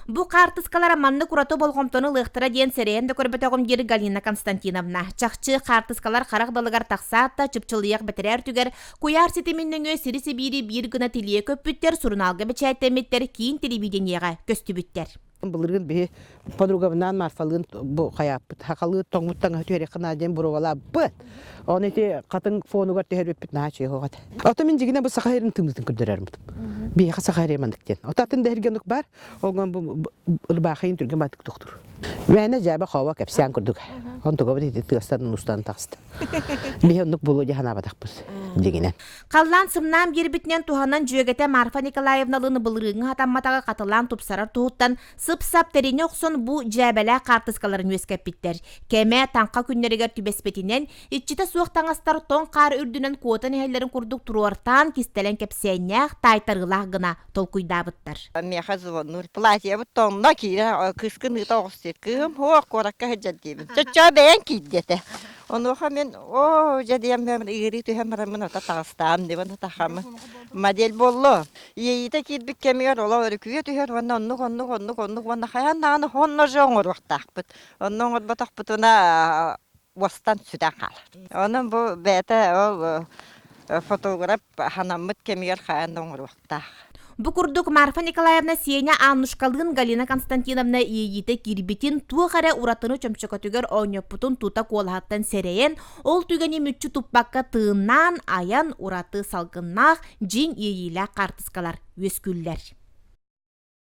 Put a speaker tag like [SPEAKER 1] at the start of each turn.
[SPEAKER 1] Бу хаартыскалара маннык ураты болҕомтону ылыахтара диэн сэрэйэн да көрбөтөҕүм диир Галина Константиновна. Чахчы, хаартыскалар харах далыгар тахсаат да, чыпчылыйах бэтэрээ өртүгэр куйаар ситимин нөҥүө сири-сибиири биир гына тилийэ көппүттэр, сурунаалга бэчээттэммиттэр, киин телевидениеҕэ көстүбүттэр.
[SPEAKER 2] Былырыын биһи подругабынаан Марфалыын бу хайааппыт хахалыы тоҥмут таҥаһы түһэриэххэ наада диэн боруобалаабыт. Оны ити хатыҥ фонугар түһэрбиппит наһаа үчүгэй оһох этэ. Ото мин дьигинэ бу саха сирин тымныытын көрдөрөрмүт. Биһиэхэ саха сирэ маннык диэн. Ото атын да сиргэ оннук баар. Оҥон бу ырбаахайын түргэн баатык тохтуур. Мээнэ дьээбэ хооба кэпсээн курдук. Онтугабыт ити тыастан устан таҕыста. Биһи оннук буолуо дии санаабатахпыт дьигинэн.
[SPEAKER 1] Халлаан сымнаан биэрбитинэн туһанан дьүөгэтэ Марфа Николаевналыын былырыыҥҥы хатамматаҕы хатылаан тупсарар туһуттан сып-сап тэринэ охсон бу дьээбэлээх хаартыскаларын үөскэппиттэр. Кэмэ таҥха күннэригэр түбэспитинэн, иччитэ суох таҥастар тоҥ хаар үрдүнэн куотан иһэллэрин курдук туруортаан кистэлэҥ кэпсээннээх, таайтарыылаах гына толкуйдаабыттар.
[SPEAKER 3] Миэхэ звоннуур. Платьебыт тоҥно киирэ кыыскын ыыта оҕус диир. Кыыһым суох куоракка сылдьар диибин. Чоччоо бэйэҥ киир диэтэ. Онуоха мин оо дьэ диэн ыарыы түһэн бараммын ото таҕыстаам диэн атахамы модель буоллу. Иэйиитэ киирбит кэмигэр олох өрүкүйэ түһэр уонна оннук оннук оннук оннук уонна хайаан даҕаны онно же оҥоруохтаахпыт. Онно оҥорботохпутуна уостан сүтэн хаалар. Онон бу бэйэтэ ол фотограф ханаммыт кэмигэр хайаан да оҥоруохтаах.
[SPEAKER 1] Бу курдук Марфа Николаевна Сеня Аннушкалыын Галина Константиновна иэйиитэ киирбитин, туох эрэ уратыны чөмчөкөтүгэр оонньоппутун тута куолаһыттан сэрэйэн, ол түгэни мүччү туппакка тыыннаан, айан, ураты салгыннаах, дьиҥ иэйиилээх хаартыскалар үөскүүллэр.